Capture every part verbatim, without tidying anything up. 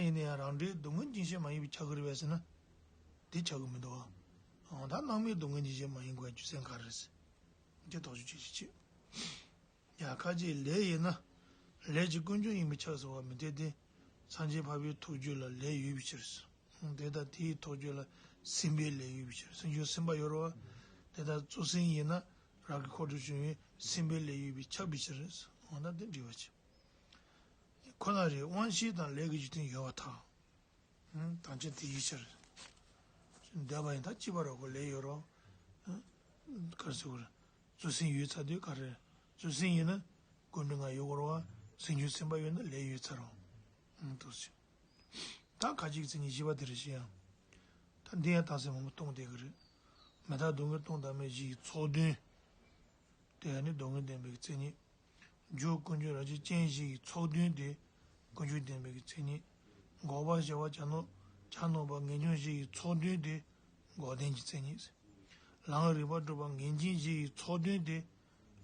ཡིན་ན་ཡང་རང་འབྲས་སྡུག་བསྔལ་རྐྱེན་བྱས་མ་ཡིན་པས་ཁྱབ་ཀྱི་རེད་པས་ཟེར་ན། དེ་ཁྱབ་ཀྱི་མི་འདུག་ཨ། འོ་ད་སྣང་མེད་སྡུག་བསྔལ་རྐྱེན་བྱས་མ་ཡིན་དགོས་རྒྱུ་མཚན་ག་རེ་རེད་ཟེར། དེ་དོགས་གཅོད་བྱེད་ཤེས་བྱེད། ཡ་ཁ་ཅིག་ལས་ཡིན་ན། ལས་ཀྱི་ཀུན་འབྱུང་ཡིན་པས་ཁྱབ་ཟེར་བ་མི་འཐད་དེ། སངས་རྒྱས་འཕགས་པའི་ཐུགས་རྒྱུད་ལ་ལས་ཡོད་པའི་ཕྱིར། དེ་ལྟར་དེའི་ཐུགས་རྒྱུད་ལ་སེམས་པའི་ལས་ཡོད་པའི་ཕྱིར། སེམས་བྱུང་སེམས་པ་ཡོད་རེད་པ། དེ་ལྟར་གཙོ་སེམས་ཡིན་ན་རང་གི་འཁོར་དུ་བྱུང་བའི་སེམས་པའི་ལས་ཡོད་པས་ཁྱབ་པའི་ཕྱིར། འོ་ན་དེ་འགྲིག་པ་བྱེད། ཁོ་ན་རེ་དབང་ཤེས་དང་ལས་ཀྱི་འཇིག་རྟེན་ཡོད་པར་ཐལ། དང་ཅན་དེ་ཡི་ཕྱིར། འདས་པ་ཡིན་ད་སྐྱིད་པ་རོ་ཁོ་ལས་ཡོད་རོ། གར་སོ་གར། གཙོ་སེམས་ཡོད་ཚར་དུས་ག་རེ། གཙོ་སེམས་ཡིན་ན་ཀུན་ཏུ་ང་ཡོད་གོ་རོ་བ། སེམས་བྱུང་སེམས་པ་ཡོད་ན་ལས་ཡོད་ཚར་རོ། འདུག་ཟེར། ད་ཁ་ཅིག་མཚན་ཉིད་བཞི་པ་དེ་རེ་ཞིག་ཡང་། ད་འདི་ཡང་རྟགས་གསལ་མང་པོ་གཏོང་བསྡད་གི་རེད། མི་རྟག་སྡུག་བསྔལ་སྟོང་བདག་མེད་བཞི་ཡི་ཚོགས་བདུན། དེ་ནི་སྡུག་བསྔལ་བདེན་པའི་མཚན་ཉིད། འཇུག་ཀུན་འབྱུང་རང་བཞིན་ཅན་བཞི་ཡི་ཚོགས་བདུན་ཏེ། ཀུན་འབྱུང་བདེན་པའི་མཚན་ཉིད། འགོག་པ་བྱེ་བ་བརྒྱ་ནོར་བརྒྱ་ནོར་བ་ངེས་འབྱུང་བཞི་ཡི་ཚོགས་བདུན་ཏེ། འགོག་བདེན་གྱི་མཚན་ཉིད། ལམ་རིག་པ་སྒྲུབ་པ་ངེས་འབྱིང་བཞི་ཡི་ཚོགས་བདུན་ཏེ།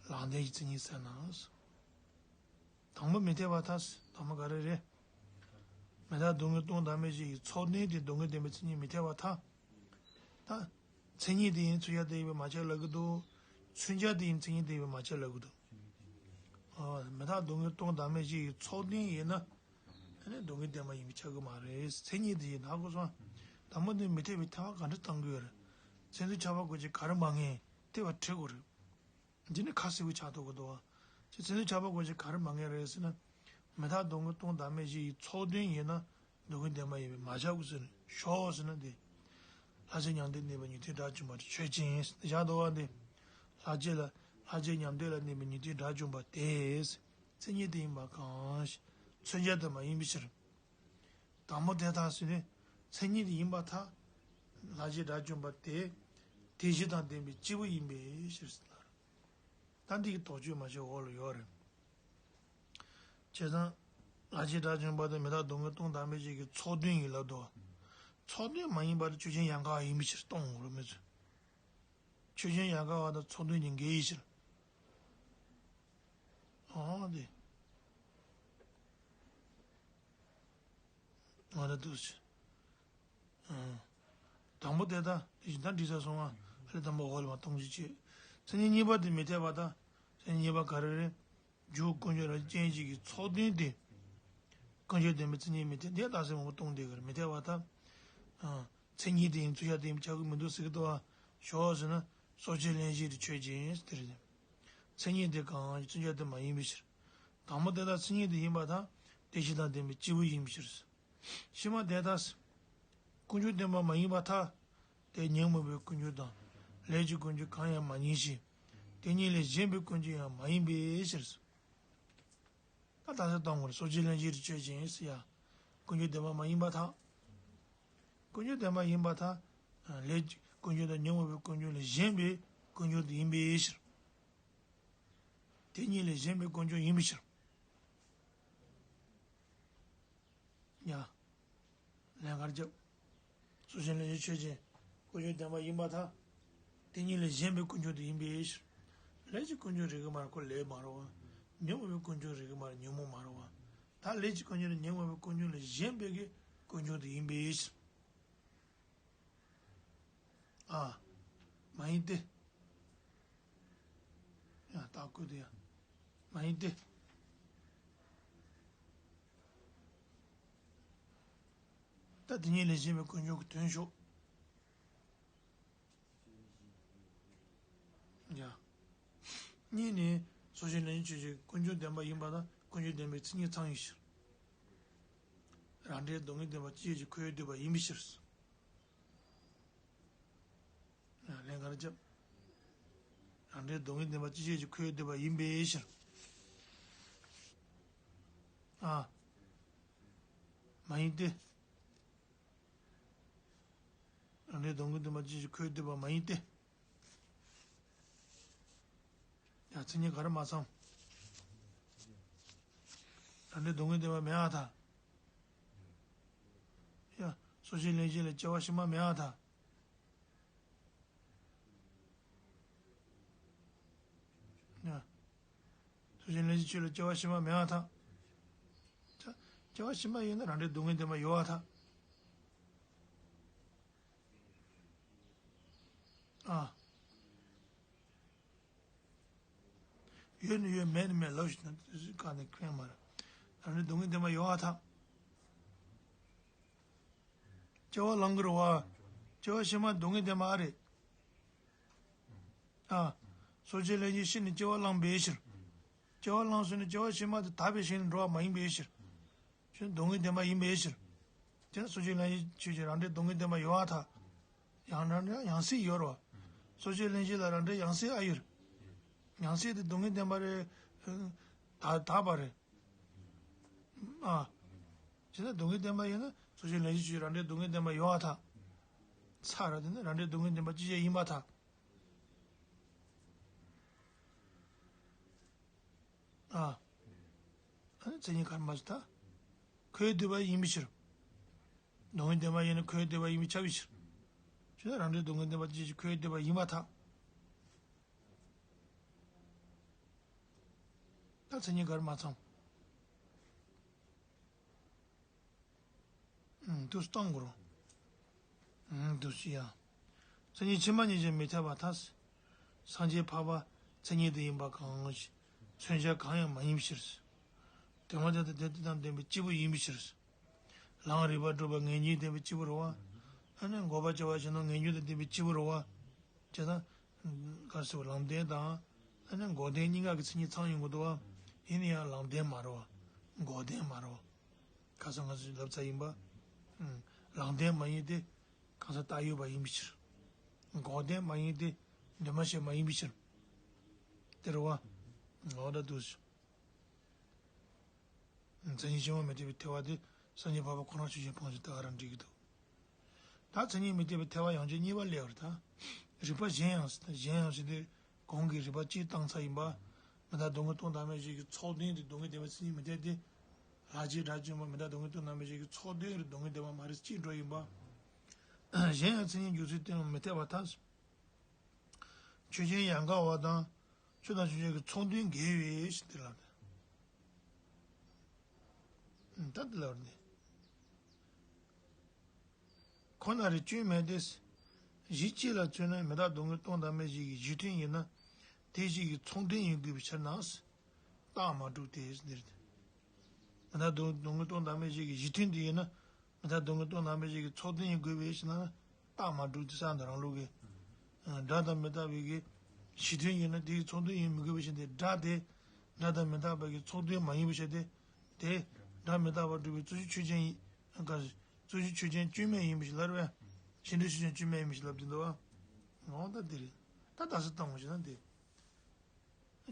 ལམ་བདེན་གྱི་མཚན་ཉིད་ཟེར་ན། དང་པོ་མི་འཐད་པར་ཐལ། དང་པོ་ག་རེ་རེད། མི་རྟག་སྡུག་བསྔལ་སྟོང་བདག་མེད་བཞི་ཡི་ཚོགས་བདུན་ཏེ་སྡུག་བསྔལ་བདེན་པའི་མཚན་ཉིད་མི་འཐད་པར་ཐལ། ད། མཚན་ཉིད་དེ་ཡིན་མཚོན་བྱ་དེ་ཡིན་པས་མ་ཁྱབ་ལབ་ཀྱི་འདུག་མཚོན་བྱ་དེ་ཡིན་མཚན་ཉིད་དེ་ཡིན་པས་མ་ཁྱབ་ལབ་ཀྱི་འདུག་ཨ། མི་རྟག་སྡུག་བསྔལ་སྟོང་བདག་མེད་བཞི་ཡི་ཚོགས་བདུན་ཡིན་ན། ཨ་ནི་སྡུག་བསྔལ་བདེན་པ་ཡིན་པས་ཁྱབ་ཀྱི་མ་རེད། མཚན་ཉིད་དེ་ཡིན་ན་ཧ་གོ་སོང་། དང་པོ་འདི་མི་འཐད་པའི་ཐལ་བ་ག་འདྲ་གཏང་གི་ཡོད་རེད། མཚན་མཚོན་ཁྱབ་པ་དགོས་ཀྱི་ག་རེ་མ་ངེས་དེ་བ་བྲི་དགོས་རེད། འདི་ནི་ཁ་གསལ་པོ་ཆགས་ཐུབ་ཀྱི་འདུག་བ། ཅེས་མཚན་མཚོན་ཁྱབ་པ་དགོས་ཀྱི་ག་རེ་མ་ངེས་རེད་ཟེར་ན། མི་རྟག་སྡུག་བསྔལ་སྟོང་བདག་མེད་བཞི་ཡི་ཚོགས་བདུན་ཡིན་ན། སྡུག་བསྔལ་བདེན་པ་ཡིན་པས་མ་ཁྱབ་ཀྱི་ཟེར་ནས་ཞོག་ཟེར་ན་དེ། ལྷག་བཅས་མྱང་འདས་གནས་པའི་ཉན་ཐོས་དགྲ་བཅོམ་པ་དེ་ཆོས་ཅན། བཞག་འདུག་བ་འདི། ལྷག་བཅས་ལ་ལྷག་བཅས་མྱང་འདས་ལ་གནས་པའི་ཉན་ཐོས་དགྲ་བཅོམ་པ་དེ། མཚན་ཉིད་དེ་ཡིན་པ་གང་ཞིག་མཚོན་བྱ་དེ་མ་ཡིན་པའི་ཕྱིར། དང་པོ་དེ་དག་ཟེར་ནས་མཚན་ཉིད་དེ་ཡིན་པར་ཐལ། ལྷག་བཅས་དགྲ་བཅོམ་པ་དེ། དེ་བཞི་དང་ལྡན་པའི་སྐྱེས་བུ་ཡིན་པའི་ཕྱིར་ཟེར་ལ། ད་འདི་གི་དོགས་གཅོད་མ་བྱས་འོག་ལ་ཡོད་རེད། བྱས་ཙང་། ལྷག་བཅས་དགྲ་བཅོམ་པ་དེ་མི་རྟག་སྡུག་བསྔལ་སྟོང་བདག་མེད་བཞི་གི་ཚོགས་བདུན་ཡིན་ལབ་འདུག་ཚོགས་བདུན་མ་ཡིན་པར་ཆོས་ཅན་ཡང་དག་ཡིན་པའི་ཕྱིར་གཏོང་དགོས་རེད་མི་ཚོས། ཆོས་ཅན་ཡང་དག་པ་དང་ཚོགས་བདུན་གྱི་འགལ་ཡིན་ཕྱིར། ཨོ་དེ། ང་ལ་འདུག་ཟེར། ཨང་། དང་པོ་དེ་དག་དེ་བཞིན་ད་འགྲིག་ཚར་སོང་ང་། ཨ་ལས་དང་པོ་འོག་ལ་མ་གཏོང་ཅི་བྱེད། མཚན་ཉིད་གཉིས་པ་དེ་མི་འཐད་པ་དང་། མཚན་ཉིད་གཉིས་པ་ག་རེ་རེད། འཇུག་ཀུན་འབྱུང་རང་བཞིན་ཅན་བཞི་གི་ཚོགས་བདུན་ཏེ། ཀུན་འབྱུང་བདེན་པའི་མཚན་ཉིད་མི་འཐད་དེ་རྟགས་གསལ་མང་པོ་གཏོང་བསྡད་ཀྱི་རེད་མི་འཐད་པ་དང་། ཨང་། མཚན་ཉིད་དེ་ཡིན་མཚོན་བྱ་དེ་ཡིན་ཁྱབ་ཀྱི་མི་འདུག་ཟེར་གྱི་འདུག་བ། ཞོག་ཟེར་ན། སྲོག་གཅོད་ལན་བཞི་དེ་ཆོས་ཅན་དེ་རེད། མཚན་ཉིད་དེ་གང་ཞིག་མཚོན་བྱ་དེ་མ་ཡིན་པའི་ཕྱིར། དང་པོ་དེ་དག་མཚན་ཉིད་དེ་ཡིན་པར་ཐལ། དེ་བཞི་དང་ལྡན་པའི་སྐྱེས་བུ་ཡིན་པའི་ཕྱིར། ཕྱི་མ་དེ་དག་ཀུན་འབྱུང་བདེན་པ་མ་ཡིན་པར་ཐལ། དེ་ཉོན་མོངས་པའི་ཀུན་འབྱུང་དང་། ལས་ཀྱི་ཀུན་འབྱུང་གང་ཡང་མ་ཡིན་ཞིང་། དེ་གཉིས་ལས་གཞན་པའི་ཀུན་འབྱུང་ཡང་མ་ཡིན་པའི་ཕྱིར། ད་རྟགས་གསལ་གཏོང་དགོས་རེད། སྲོག་གཅོད་ལན་བཞི་དེ་ཆོས་ཅན་ཟེར་ཡ། ཀུན་འབྱུང་བདེན་པ་མ་ཡིན་པར་ཐལ། ཀུན་འབྱུང་བདེན་པ་ཡིན་པར་ཐལ། ལས་ཀྱི་ཀུན་འབྱུང་དང་ཉོན་མོངས་པའི་ཀུན་འབྱུང་ལས་གཞན་པའི་ཀུན་འབྱུང་དེ་ཡིན་པའི་ཕྱིར། དེ་གཉིས་ལས་གཞན་པའི་ཀུན་འབྱུང་ཡིན་པའི་ཕྱིར། ཡ། ལན་གར་རྒྱབ། སྲོག་གཅོད་ལན་བཞི་ཆོས་ཅན། ཀུན་འབྱུང་བདེན་པ་ཡིན་པར་ཐལ། དེ་གཉིས་ལས་གཞན་པའི་ཀུན་འབྱུང་དེ་ཡིན་པའི་ཕྱིར། ལས་ཀྱི་ཀུན་འབྱུང་རིགས་དྲུག་མ་རེད་ཁོ་ལས་མ་རེད་བ། ཉོན་མོངས་པའི་ཀུན་འབྱུང་རིགས་དྲུག་མ་རེད་ཉོན་མོངས་མ་རེད་བ། ད་ལས་ཀྱི་ཀུན་འབྱུང་ནི་ཉོན་མོངས་པའི་ཀུན་འབྱུང་ལས་གཞན་པའི་གི་ཀུན་འབྱུང་དེ་ཡིན་པའི་ཕྱིར། ཨ། མ་ཡིན་ཏེ། ཡང་རྟགས་བཀོད་དེ་ཡང་། མ་ཡིན་ཏེ། ད་དེ་གཉིས་ལས་གཞན་པའི་ཀུན་འབྱུང་གི་དོན་ཞོག་ཡ། གཉིས་ནི། སྲོག་གཅོད་ལན་བཞི་ཆོས་ཅན། ཀུན་འབྱུང་བདེན་པ་ཡིན་པ་དང་ཀུན་འབྱུང་བདེན་པའི་མཚན་ཉིད་ཚང་ཡིན་ཕྱིར། རང་འབྲས་སྡུག་བསྔལ་བདེན་པ་ཅི་ཡོད་ཀྱི་ཁོ་བོས་བསྡུས་པ་ཡིན་པའི་ཕྱིར། ཡང་ལན་ག་རེ་རྒྱབ། རང་འབྲས་སྡུག་བསྔལ་བདེན་པ་ཅི་བྱེད་ཀྱི་ཁོ་བོས་བསྡུས་པ་ཡིན་པའི་ཕྱིར། ཨ། མ་ཡིན་ཏེ། རང་འབྲས་སྡུག་བསྔལ་བདེན་པ་ཅི་བྱེད་ཀྱི་ཁོ་བོས་བསྡུས་པ་མ་ཡིན་ཏེ། ཡང་མཚན་ཉིད་ག་རེ་མ་ཚང་། རང་འབྲས་སྡུག་བསྔལ་བདེན་པ་མེད་པར་ཐལ། ཡ། སྲོག་གཅོད་ལན་བཞི་ལས་སྐྱེ་བ་ཕྱི་མ་མེད་པར་ཐལ། ཡ། སྲོག་གཅོད་ལན་བཞི་ཆོས་ལས་སྐྱེ་བ་ཕྱི་མ་མེད་པར་ཐལ། ད། སྐྱེ་བ་ཕྱི་མ་ཡིན་ན་རང་འབྲས་སྡུག་བསྔལ་བདེན་པ་ཡོད་པར་ཐལ། ཨ། ཡོད་ནི་ཡོད། མེད་ནི་མེད་ལབ་ཞིག་ན་དེ་ག་ནས་ཁེངས་མ་རེད། རང་འབྲས་སྡུག་བསྔལ་བདེན་པ་ཡོད་པར་ཐལ། སྐྱེ་བ་བླང་གི་རེད་བ། སྐྱེ་བ་ཕྱི་མ་སྡུག་བསྔལ་བདེན་པ་ཨ་རེད། ཨ། སོ་སྐྱེ་ལེན་བྱེད་ཤི་ནས་སྐྱེ་བ་བླངས་པའི་ཕྱིར། སྐྱེ་བ་བླངས་སོང་ནས་སྐྱེ་བ་ཕྱི་མ་དེ་དག་པའི་ཞིང་ལ་འགྲོ་བ་མ་ཡིན་པའི་ཕྱིར། ཞེས་སྡུག་བསྔལ་བདེན་པ་ཡིན་པའི་ཕྱིར། དེ་ནི་སོ་སྐྱེ་ལེན་བྱེད་ཆོས་ཅན་རང་འབྲས་སྡུག་བསྔལ་བདེན་པ་ཡོད་པར་ཐལ། ཡང་རང་འབྲས་ཡང་སྲིད་ཡོད་རེད་བ། སོ་སྐྱེ་ལེན་བྱེད་ལ་རང་འབྲས་ཡང་སྲིད་ཨ་ཡོད། ཡང་སྲིད་དེ་སྡུག་བསྔལ་བདེན་པ་རེད། དག་དག་པ་རེད། ཨ། བྱས་ན་སྡུག་བསྔལ་བདེན་པ་ཡིན་ན་སོ་སྐྱེ་ལེན་བྱེད་ཆོས་ཅན་རང་འབྲས་སྡུག་བསྔལ་བདེན་པ་ཡོད་པར་ཐལ། ཚར་ར་དེ་ནི་རང་འབྲས་སྡུག་བསྔལ་བདེན་པ་ཅི་བྱས་ཡིན་པར་ཐལ། ཨ། ཨ་ནི་མཚན་ཉིད་ག་རེ་མ་ཞིག་ད། ཁོའི་འདོད་པ་ཡིན་པའི་ཕྱིར། སྡུག་བསྔལ་བདེན་པ་ཡིན་ན་ཁོའི་འདོད་པ་ཡིན་པས་ཁྱབ་པའི་ཕྱིར། ཞེས་ན་རང་འབྲས་སྡུག་བསྔལ་བདེན་པ་ཅི་ཞིག་ཁོའི་འདོད་པ་ཡིན་པར་ཐལ། ད་མཚན་ཉིད་ག་རེ་མ་ཚང་། ཨང་། དུས་སྟོང་གོ་རོ། ཨང་། དུས་སུ་ཡང་། མཚན་ཉིད་ཕྱི་མ་གཉིས་ཀྱང་མི་འཐད་པར་ཐལ། སངས་རྒྱས་འཕགས་པ་མཚན་ཉིད་དུ་ཡིན་པ་གང་ཞིག་མཚོན་བྱ་གང་ཡང་མ་ཡིན་པའི་ཕྱིར། དོན་དམ་དེ་དང་དེ་དང་ལྡན་པའི་སྐྱེས་བུ་ཡིན་པའི་ཕྱིར། ལམ་རིགས་པ་སྒྲུབ་པ་ངེས་འབྱུང་ལྡན་པའི་སྐྱེས་བུ་རེད་བ། ཨ་ནི་འགོག་པ་བྱ་བ་གཞན་དང་ངེས་འབྱུང་དང་ལྡན་པའི་སྐྱེས་བུ་རེད་བ། བྱས་ཙང་། ག་རེ་ཟེར་བ། ལམ་བདེན་དང་། ཨ་ནི་འགོག་བདེན་གཉིས་ཀ་གི་མཚན་ཉིད་ཚང་ཡོང་གི་འདུག་བ། ཡིན་ན་ཡང་ལམ་བདེན་མ་རེད་བ། འགོག་བདེན་མ་རེད་བ། ཁ་སང་ང་ཚོས་ལབ་ཚར་ཡིན་པ། ཨང་། ལམ་བདེན་མ་ཡིན་ཏེ། གང་ཟག་བཏགས་ཡོད་པ་ཡིན་པའི་ཕྱིར། འགོག་བདེན་མ་ཡིན་ཏེ། འདུས་མ་བྱས་པ་ཡིན་པའི་ཕྱིར། དེ་རེད་བ། འོ་ད་འདུག་སེ། མཚན་ཉིད་ཕྱི་མ་མི་འཐད་པའི་ཐལ་བ་དེ་སངས་རྒྱས་འཕགས་པ་ཁོ་རང་ཆོས་ཅན་སྤོང་བྱེད་ལྟ་བ་རང་འགྲིག་གི་འདུག་ད་མཚན་ཉིད་མི་འཐད་པའི་ཐལ་བ་ཡང་བསྐྱར་གཉིས་པ་སླེབས་པ་རེད་ད། རིགས་པ་གཞན་ཡང་ཟེར་ན། གཞན་ཡང་ཟེར་དུས་གོང་གི་རིགས་པ་གཅིག་བཏང་ཚར་ཡིན་པ། མི་རྟག་སྡུག་བསྔལ་སྟོང་བདག་མེད་བཞི་གི་ཚོགས་བདུན་དེ་སྡུག་བསྔལ་བདེན་པའི་མཚན་ཉིད་མི་འཐད་དེ། ལྷག་བཅས་དགྲ་བཅོམ་པ་མི་རྟག་སྡུག་བསྔལ་སྟོང་བདག་མེད་བཞི་གི་ཚོགས་བདུན་རེད། སྡུག་བསྔལ་བདེན་པ་མ་རེད། གཅིག་འགྲོ་ཡིན་པ། གཞན་ཡང་མཚན་ཉིད་འཇོག་ཚུལ་དེའང་མི་འཐད་པར་ཐལ། ཆོས་ཅན་ཡང་དག་པ་དང་། ཆོས་དང་ཆོས་ཅན་གྱི་ཚོགས་བདུན་འགལ་བའི་ཕྱིར་ཏེ་ལབ་སྟེ། ད་འདི་ལབ་ནས། ཁོ་ན་རེ་སྐྱོན་མེད་དེ། གཞི་གཅིག་ལ་མཚོན་ན་མི་རྟག་སྡུག་བསྔལ་སྟོང་བདག་མེད་བཞི་གི་གཞི་མཐུན་ཡིན་ན། དེ་བཞི་གི་ཚོགས་བདུན་ཡིན་དགོས་པའི་ཕྱིར་ན། རྟགས་མ་གྲུབ་སྟེ་ཟེར་ཏེ། མི་རྟག་སྡུག་སྡུག་བསྔལ་སྟོང་བདག་མེད་བཞི་གི་གཞི་མཐུན་དེ་ཡིན་ན། མི་རྟག་སྡུག་བསྔལ་སྟོང་བདག་མེད་བཞི་གི་ཚོགས་བདུན་ཡིན་དགོས་པའི་ཕྱིར་ན། རྟགས་མ་གྲུབ་སྟེ་ཟེར་འདུག་རང་ལུགས་ཀྱི། སྒྲ་དང་མི་རྟག་པའི་གི་གཞི་མཐུན་ཡིན་ན་དེའི་ཚོགས་བདུན་ཡིན་མི་དགོས་པའི་ཕྱིར་ཏེ། སྒྲ་དེ་སྒྲ་དང་མི་རྟག་པའི་གི་ཚོགས་བདུན་མ་ཡིན་པའི་ཕྱིར་ཏེ། དེ་སྒྲ་མི་རྟག་པ་སྒྲུབ་པའི་རྩོད་གཞི་ཆོས་ཅན་ཡིན། ག་རེ། རྩོད་གཞི་ཆོས་ཅན་སྐྱོན་མེད་ཡིན་པ་ཞིག་ལབ་རེད་པས། གཞི་འབྲས་ཆོས་ཅན་སྐྱོན་མེད་ཡིན་པ་ཞིག་ལབ་ཀྱི་འདུག་པ། འོ་ད་དེ་རེད། ད་ད་སེ་བཏང་བ་ཞིག་ན་དེ།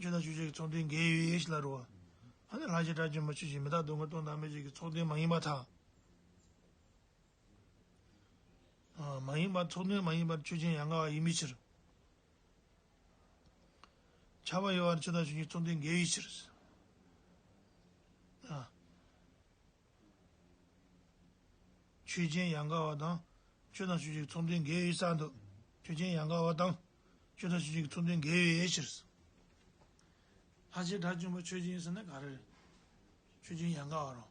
ཆོས་དང་ཆོས་ཅན་གྱི་ཚོགས་བདུན་འགལ་ཡོད་ཞེས་ལབ་རེད་པ། ཨ་ནི་ལྷག་བཅས་དགྲ་བཅོམ་པ་ཆོས་ཅན་མི་རྟག་སྡུག་བསྔལ་སྟོང་བདག་མེད་བཞི་གི་ཚོགས་བདུན་མ་ཡིན་པར་ཐལ། ཨ། མ་ཡིན་པར་ཚོགས་བདུན་མ་ཡིན་པར་ཆོས་ཅན་ཡང་དག་པ་ཡིན་པའི་ཕྱིར། ཁྱབ་པ་ཡོད་པར་ཆོས་དང་ཆོས་ཅན་གྱི་ཚོགས་བདུན་འགལ་བའི་ཕྱིར། ཨ། ཆོས་ཅན་ཡང་དག་པ་དང་། ཆོས་དང་ཆོས་ཅན་གྱི་ཚོགས་བདུན་འགལ་བའི་ཕྱིར་དུ། ཆོས་ཅན་ཡང་དག་པ་དང་། ཆོས་དང་ཆོས་ཅན་གྱི་ཚོགས་བདུན་འགལ་བའི་ཕྱིར། ལྷག་བཅས་དགྲ་བཅོམ་པ་ཆོས་ཅན་ཟེར་ན་ག་རེ་རེད། ཆོས་ཅན་ཡང་དག་པ་རོ།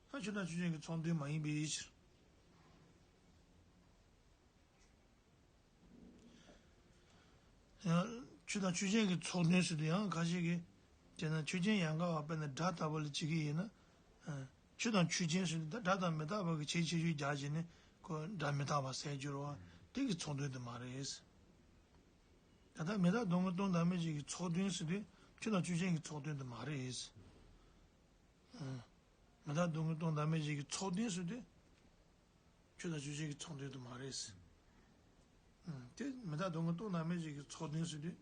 ད་ཆོས་དང་ཆོས་ཅན་གྱི་ཚོགས་བདུན་མ་ཡིན་པའི་ཕྱིར། ཡང་ཆོས་དང་ཆོས་ཅན་གྱི་ཚོགས་བདུན་ཟེར་དུས་ཡང་ཁ་ཤས་ཀྱིས། དེས་ན་ཆོས་ཅན་ཡང་དག་པ་དཔེར་ན་སྒྲ་ལྟ་བུ་ལ་བྱེད་ཀྱི་ཡིན་ན། ཆོས་དང་ཆོས་ཅན་ཟེར་དུས་ད་སྒྲ་དང་མི་རྟག་པ་གི་ཁྱད་ཆོས་ཤིག་རྒྱག་བྱས་ནས་ཁོ་སྒྲ་མི་རྟག་པ་ཟེར་རྒྱུ་རེད་པ། དེ་གི་ཚོགས་བདུན་དེ་མ་རེད། ད་ལྟ་མི་རྟག་སྡུག་བསྔལ་སྟོང་བདག་མེད་བཞི་གི་ཚོགས་བདུན་ཟེར་དུས་ཆོས་དང་ཆོས་ཅན་གྱི་ཚོགས་བདུན་དེ་མ་རེད། མི་རྟག་སྡུག་བསྔལ་སྟོང་བདག་མེད་བཞི་གི་ཚོགས་བདུན་ཟེར་དུས། ཆོས་དང་ཆོས་ཅན་གྱི་ཚོགས་བདུན་དེ་མ་རེད། ཨང་། དེ་མི་རྟག་སྡུག་བསྔལ་སྟོང་བདག་མེད་ཅན་གྱི་ཚོགས་བདུན་ཟེར་དུས་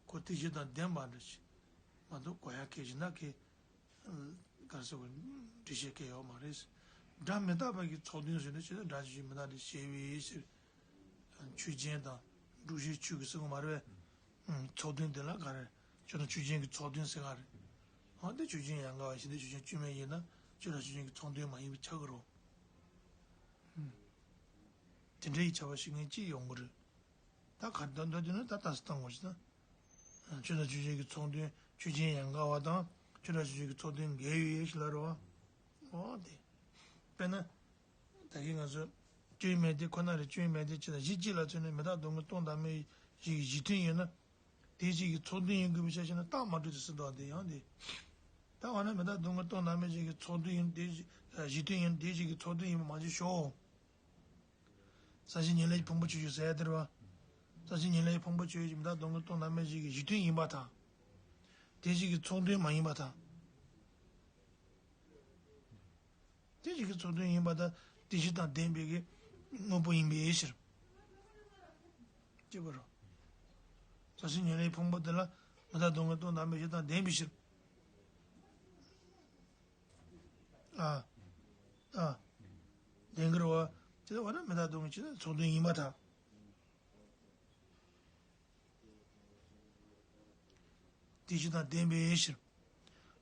ཁོ་དེ་བཞི་དང་ལྡན་པ་འདྲ་ཞིག་མ་གཏོགས་གོ་ཡ་གལ་ཆེ་ན་གལ། ག་རེ་ཟེར་དགོས། འགྲེལ་བཤད་གལ་ཡོད་མ་རེད། སྒྲ་མི་རྟག་པ་གི་ཚོགས་བདུན་ཟེར་ནས་ཆོས་དང་སྒྲ་ཆོས་ཅན་མི་རྟག་སྟེ་ཞེས་པའི་ཕྱིར། ཆོས་ཅན་དང་འགྲོ་བྱེད་ཆོས་ཀྱི་སེམས་མ་རེད་པས། ཚོགས་བདུན་དེ་ལ་ག་རེ། ཆོས་དང་ཆོས་ཅན་གྱི་ཚོགས་བདུན་ཟེར་ག་རེ། འོ་དེ་ཆོས་ཅན་ཡང་དག་པ་ཞིག་དེ་ཆོས་ཅན་སྐྱོན་མེད་ཡིན་ན་ཆོས་དང་ཆོས་ཅན་གྱི་ཚོགས་བདུན་མ་ཡིན་པ་ཆགས་ཀྱི་རེད། དེ་འདྲ་ཡི་ཆ་བ་ཞིག་ངས་ཅི་ཡོང་གི་རེད། ད་ག་འདོད་འདོད་དེ་ནི་ད་ལྟ་སེ་བཏང་དགོས་ཞེ་ན། ཆོས་དང་ཆོས་ཅན་གྱི་ཚོགས་བདུན་ཆོས་ཅན་ཡང་དག་པ་དང་ཆོས་དང་ཆོས་ཅན་གྱི་ཚོགས་བདུན་འགལ་ཡོད་ཞེས་ལབ་རེད་པ། ཨོ་དེ། དཔེར་ན། ད་གིན་ང་ཚོ། སྐྱོན་མེད་དེ་ཁོ་ན་རེ་སྐྱོན་མེད་དེ་ཅི་ལ་གཞི་གཅིག་ལ་མཚོན་ནས་མི་རྟག་སྡུག་བསྔལ་སྟོང་བདག་མེད་ཞིག་གི་གཞི་མཐུན་ཡོད་ན། དེ་ཞིག་གི་ཚོགས་དོན་ཡིན་དགོས་པའི་ཆ་བཞག་ན་རྟགས་མ་གྲུབ་སྟེ་ཟེར་དོ་དེ་ཡང་དེ། ད་འོ་ན་མི་རྟག་སྡུག་བསྔལ་སྟོང་བདག་མེད་ཞིག་གི་ཚོགས་དོན་ཡིན་དེ་ཞིག་གཞི་མཐུན་ཡིན་དེ་ཞིག་གི་ཚོགས་དོན་ཡིན་པ་མ་བྱེད་ཤོག་ས་བཅད་ཉེར་ལེན་གྱི་ཕུང་པོ་ཆོས་ཅན་ཟེར་ཡ་དེ་རེད་བ། ས་བཅད་ཉེར་ལེན་གྱི་ཕུང་པོ་ཆོས་ཅན་མི་རྟག་སྡུག་བསྔལ་སྟོང་བདག་མེད་ཞིག་གི་གཞི་མཐུན་ཡིན་པ་དང་། དེ་ཞིག་གི་ཚོགས་དོན་མ་ཡིན་པ་དང་། དེ་ཞིག་གི་ཚོགས་དོན་ཡིན་པ་དང་དེ་བཞི་དང་ལྡན་པའི་གི་དངོས་པོ་ཡིན་པའི་ཕྱིར། ཅེས་པ་རེད། ས་བཅད་ཉེར་ལེན་གྱི་ཕུང་པོ་དེ་ལ་མི་རྟག་སྡུག་བསྔལ་སྟོང་བདག་མེད་བཞི་དང་ལྡན་པའི་ཕྱིར། ཨ། ཨ། ལྡན་གྱི་རེད་བ། དེ་ལྟ་བ་ན་མི་རྟག་སྡུག་བསྔལ་ཆོས་ཅན་ཚོགས་དོན་ཡིན་པར་ཐལ། དེ་བཞི་དང་ལྡན་པའི་ཕྱིར།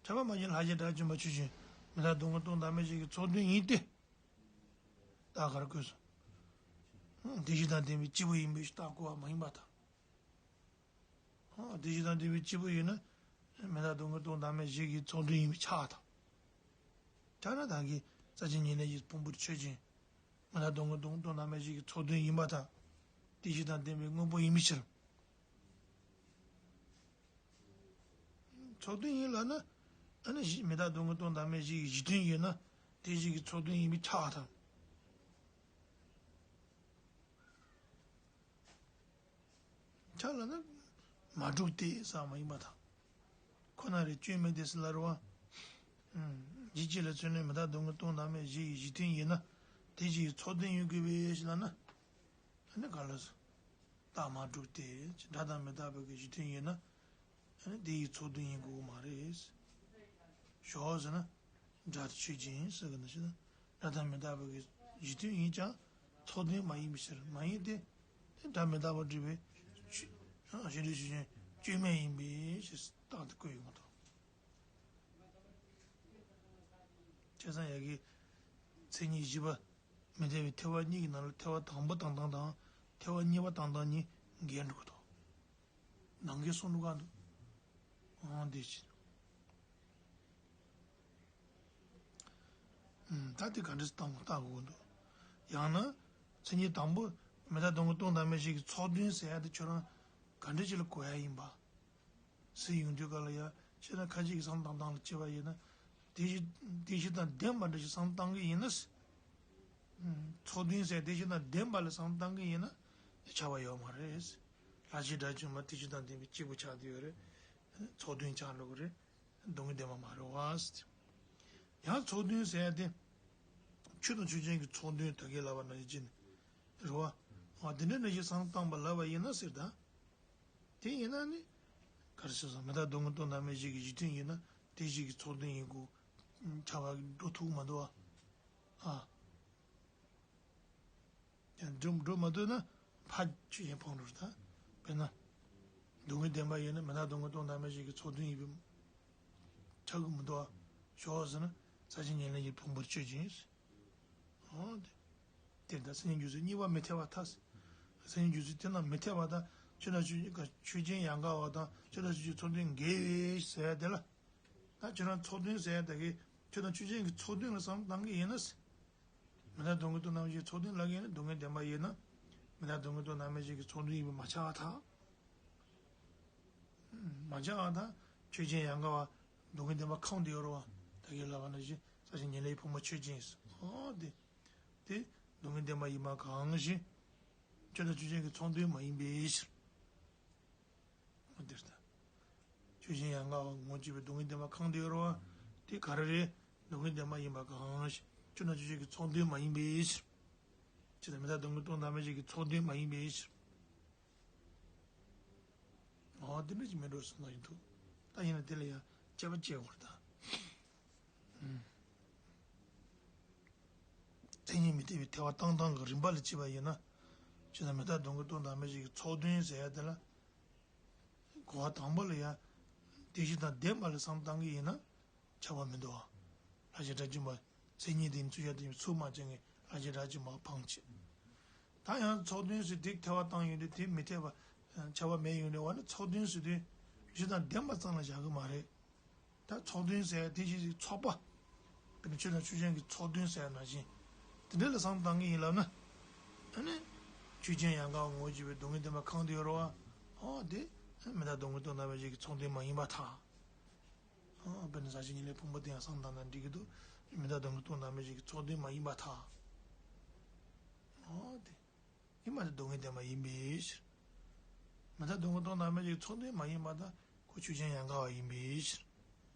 ཁྱབ་པ་མ་བྱུང་ལྷག་བཅས་དགྲ་བཅོམ་པ་ཆོས་ཅན། མི་རྟག་སྡུག་བསྔལ་སྟོང་བདག་མེད་ཞིག་གི་ཚོགས་དོན་ཡིན་ཏེ། རྟགས་ག་རེ་བཀོད་སོང་། དེ་བཞི་དང་ལྡན་པའི་སྐྱེས་བུ་ཡིན་པའི་རྟགས་བཀོད་པ་མ་ཡིན་པར་ཐལ། ཨོ། དེ་བཞི་དང་ལྡན་པའི་སྐྱེས་བུ་ཡིན་ན། མི་རྟག་སྡུག་བསྔལ་སྟོང་བདག་མེད་བཞི་གི་ཚོགས་དོན་ཡིན་པས་ཁྱབ་པར་ཐལ། ཁྱབ་ན་ད་གིན་ས་བཅད་ཉེར་ལེན་གྱི་ཕུང་པོ་ཆོས་ཅན། མི་རྟག་སྡུག་བསྔལ་སྟོང་བདག་མེད་བཞི་གི་ཚོགས་དོན་ཡིན་པར་ཐལ། དེ་བཞི་དང་ལྡན་པའི་དངོས་པོ་ཡིན་པའི་ཕྱིར། ཚོགས་དོན་ཡིན་ལབ་ན། ཨ་ནི་གཞི་མི་རྟག་སྡུག་བསྔལ་སྟོང་བདག་མེད་བཞི་གི་གཞི་མཐུན་ཡོད་ན། དེ་བཞི་གི་ཚོགས་དོན་ཡིན་པས་ཁྱབ་པར་ཐལ། ཁྱབ་ལབ་ན། མ་གྲུབ་སྟེ་ཟེར་མ་ཡིན་པར་ཐལ། ཁོ་ན་རེ་སྐྱོན་མེད་དེ་ཟེར་ལབ་རེད་བ། གཞི་གཅིག་ལ་མཚོན་ནས་མི་རྟག་སྡུག་བསྔལ་སྟོང་བདག་མེད་བཞི་ཡི་གཞི་མཐུན་ཡིན་ན། དེ་བཞི་ཡི་ཚོགས་དོན་ཡིན་དགོས་པས་ཞེས་ལབ་ན། ཨ་ནི་ག་ལ་སོ། རྟགས་མ་གྲུབ་སྟེ། སྒྲ་དང་མི་རྟག་པའི་གི་གཞི་མཐུན་ཡིན་ན། ཨ་ནི་དེ་ཡི་ཚོགས་དོན་ཡིན་དགོས་མ་རེད། ཞོག་ཟེར་ན། སྒྲ་དེ་ཆོས་ཅན་ཟེར་གི་འདུག་ཞེ་ན། སྒྲ་དང་མི་རྟག་པའི་གི་གཞི་མཐུན་ཡིན་ཀྱང་ཚོགས་དོན་མ་ཡིན་པའི་ཕྱིར། མ་ཡིན་ཏེ། དེ་སྒྲ་མི་རྟག་པར་སྒྲུབ་པའི་ཆོས། གཞི་འབྲས་ཆོས་ཅན་སྐྱོན་མེད་ཡིན་པའི་ཕྱིར་རྟགས་དེ་བཀོད་ཡོང་གི་འདུག་བྱས་ཙང་ཡ་གི་མཚན་ཉིད་བཞི་པ་མི་འཐད་པའི་ཐེག་པ་གཉིས་ཀྱི་ནང་ལ་ཐེག་པ་དང་པོ་བཏང་སྟངས་དང་ཐེག་པ་གཉིས་པ་བཏང་སྟངས་གཉིས་འགལ་འགྲོ་གི་འདུག་ནང་གི་གསུང་འགྲོ་ག་འདུག་ཨང་དེ་ཕྱིར། ད་དེ་ག་འདྲས་བཏང་བཏང་དགོས་འདུག་ཡང་ན། མཚན་ཉིད་དང་པོ་མི་རྟག་སྡུག་བསྔལ་སྟོང་བདག་མེད་བཞི་གི་ཚོགས་དོན་ཟེར་ཡ་དེ་ཁྱོད་རང་ག་འདྲས་ཅིག་ལ་གོ་ཡ་ཡིན་པ། ཟེར་ཡོང་དུས་ག་ལ་ཡ་ཁྱེད་རང་ཁ་ཅིག་གི་བསམ་བཏང་སྟངས་ལ་བྱས་པ་ཡིན་ན། དེ་བཞི་དེ་བཞི་དང་ལྡན་པ་འདྲ་ཞིག་བསམ་བཏང་གི་ཡིན་ན། ཚོགས་དོན་ཟེར་དེ་བཞི་དང་ལྡན་པ་ལ་བསམ་བཏང་གི་ཡིན་ན། ཁྱབ་པ་ཡོད་མ་རེད། ལྷག་བཅས་དགྲ་བཅོམ་པ་དེ་བཞི་དང་ལྡན་པའི་སྐྱེས་བུ་ཆགས་བསྡད་ཡོད་རེད། ཚོགས་དོན་ཆགས་འགྲོ་གི་རེད། སྡུག་བསྔལ་བདེན་པ་མ་རེད་བ། ཡང་ཚོགས་དོན་ཟེར་ཡ་དེ། ཆོས་དང་ཆོས་ཅན་གྱི་ཚོགས་དོན་དེ་གའི་ལབ་པ་ནང་བཞིན་རེད་བ། འོ་དེ་འདྲ་ནང་བཞིན་བསམ་བཏང་པ་ལབ་པ་ཡིན་ན་ཟེར་ད། དེ་ཡིན་ན་ནི། ག་རེ་ཟེར་སོང་མི་རྟག་སྡུག་བསྔལ་སྟོང་བདག་མེད་བཞི་གི་གཞི་མཐུན་ཡིན་ན་དེ་བཞི་གི་ཚོགས་དོན་ཡིན་དགོས། ཁྱབ་པ་འགྲོ་ཐུབ་མ་འདུག་ཨ། ཨ། ཡང་འགྲོ་འགྲོ་མ་ཐུབ་ན་ཕར་ཆོས་ཅན་སྤང་འགྲོ་རེད་ད། དཔེར་ན། སྡུག་བསྔལ་བདེན་པ་ཡིན་ན་མི་རྟག་སྡུག་བསྔལ་སྟོང་བདག་མེད་བཞི་གི་ཚོགས་དོན་ཡིན་པས་ཁྱབ་གི་མི་འདུག་ཨ། ཞོག་ཟེར་ན་ས་བཅད་ཉེར་ལེན་གྱི་ཕུང་པོར་ཆོས་ཅན། ཨོ་དེ། དེ་ལྟར་མཚན་ཉིད་འཇོག་ཚུལ་གཉིས་པ་མི་འཐད་པར་ཐལ། མཚན་ཉིད་འཇོག་ཚུལ་དེ་རྣམས་མི་འཐད་པ་དང་ཆོས་དང་ཆོས་ཅན་ཆོས་ཅན་ཡང་དག་པ་དང་ཆོས་དང་ཆོས་ཅན་ཚོགས་དོན་འགལ་བའི་ཟེར་ཡ་དེ་ལ། ད་ཁྱོད་རང་ཚོགས་དོན་ཟེར་ཡ་དེ་གི་ཆོས་དང་ཆོས་ཅན་གྱི་ཚོགས་དོན་ལ་བསམ་བཏང་གི་ཡིན་ན། མི་རྟག་སྡུག་བསྔལ་སྟོང་བདག་མེད་བཞིའི་ཚོགས་དོན་ལབ་ཀྱི་ཡིན་ན་སྡུག་བསྔལ་བདེན་པ་ཡིན་ན། མི་རྟག་སྡུག་བསྔལ་སྟོང་བདག་མེད་བཞི་གི་ཚོགས་དོན་ཡིན་པས་མ་ཁྱབ་པར་ཐལ། མ་ཁྱབ་པར་ཐལ། ཆོས་ཅན་ཡང་དག་པ་སྡུག་བསྔལ་བདེན་པ་ཁེངས་ཏེ་ཡོད་རེད་བ། ད་གིན་ལབ་པ་ནང་བཞིན་ས་བཅད་ཉེར་ལེན་གྱི་ཕུང་པོ་ཆོས་ཅན། ཨོ་དེ། དེ་སྡུག་བསྔལ་བདེན་པ་ཡིན་པ་གང་ཞིག་ཆོས་དང་ཆོས་ཅན་གྱི་ཚོགས་དོན་མ་ཡིན་པའི་ཕྱིར། འོ་དེ་ལྟ། ཆོས་ཅན་ཡང་དག་པ་ངོ་བཅད་པའི་སྡུག་བསྔལ་བདེན་པ་ཁེངས་ཏེ་ཡོད་རེད་བ། དེ་ག་རེ་རེད། སྡུག་བསྔལ་བདེན་པ་ཡིན་པ་གང་ཞིག་ཆོས་དང་ཆོས་ཅན་གྱི་ཚོགས་དོན་མ་ཡིན་པའི་ཕྱིར། ཇི་ལྟར་མི་རྟག་སྡུག་བསྔལ་སྟོང་བདག་མེད་བཞི་གི་ཚོགས་དོན་མ་ཡིན་པའི་ཕྱིར། འོ་དེ་འདྲ་ཅིག་མིན་འགྲོ་བསམ་ན་ཡིན་འདུག་ད་ཡིན་ན་དེ་ལ་ཡང་དཔྱད་པ་བྱེད་དགོས་རེད་ད། མཚན་ཉིད་མི་འཐད་པའི་ཐལ་བ་བཏང་སྟངས་ཀྱི་རིམ་པ་ལ་བྱས་པ་ཡིན་ན། ཇི་ལྟར་མི་རྟག་སྡུག་བསྔལ་སྟོང་བདག་མེད་བཞི་གི་ཚོགས་དོན་ཟེར་ཡ་དེ་ལ། གོ་བ་དང་པོ་ལ་ཡང་དེ་བཞི་དང་ལྡན་པ་ལ་བསམ་བཏང་གི་ཡིན་ན་ཁྱབ་པ་མི་འདུག་བ། ལྷག་བཅས་དགྲ་བཅོམ་པ་མཚན་ཉིད་དེ་ཚུལ་བཞག་དེ་ཚུལ་མ་བྱས་ངེས་ལྷག་བཅས་དགྲ་བཅོམ་པ་འཕངས་བྱས། ད་ཡང་ཚོགས་དོན་ཟེར་དེ་ཐལ་བ་བཏང་ཡོང་དུས་དེ་མི་འཐད་པ། ཁྱབ་པ་མེད་ཡོང་དུས་བ་ནི་ཚོགས་དོན་ཟེར་དུས་གཞི་དང་ལྡན་པ་ཙམ་ལ་བཞག་གི་མ་རེད། ད་ཚོགས་དོན་ཟེར་དེ་བཞི་ཚོགས་པ། དཔེར་ན་ཆོས་དང་ཆོས་ཅན་གྱི་ཚོགས་དོན་ཟེར་ཡ་ནང་བཞིན། དེ་འདྲ་ལ་བསམ་བཏང་གི་ཡིན་ལབ་ན། ཨ་ནི། ཆོས་ཅན་ཡང་དག་པར་ངོ་བོས་བྱས་པའི་སྡུག་བསྔལ་བདེན་པ་གང་དུ་ཡོད་རེད་བ། ཨོ་དེ། མི་རྟག་སྡུག་བསྔལ་སྟོང་དང་མེད་ཅིག་གི་ཚོགས་དོན་མ་ཡིན་པར་ཐལ། ཨོ་དཔེར་ན་ཟག་བཅས་ཉེར་ལེན་ཕུང་པོ་དེ་ཡང་བསམ་བཏང་ན་འགྲིག་གི་འདུག་མི་རྟག་སྡུག་བསྔལ་སྟོང་དང་མེད་ཅིག་གི་ཚོགས་དོན་མ་ཡིན་པར་ཐལ། ཨོ་དེ། ཡིན་པ་དེ་སྡུག་བསྔལ་བདེན་པ་ཡིན་པའི་ཕྱིར། མི་རྟག་སྡུག་བསྔལ་སྟོང་དང་མེད་ཅིག་ཚོགས་དོན་མ་ཡིན་པར་ཐལ། ཁོ་ཆོས་ཅན་ཡང་དག་པ་ཡིན་པའི་ཕྱིར།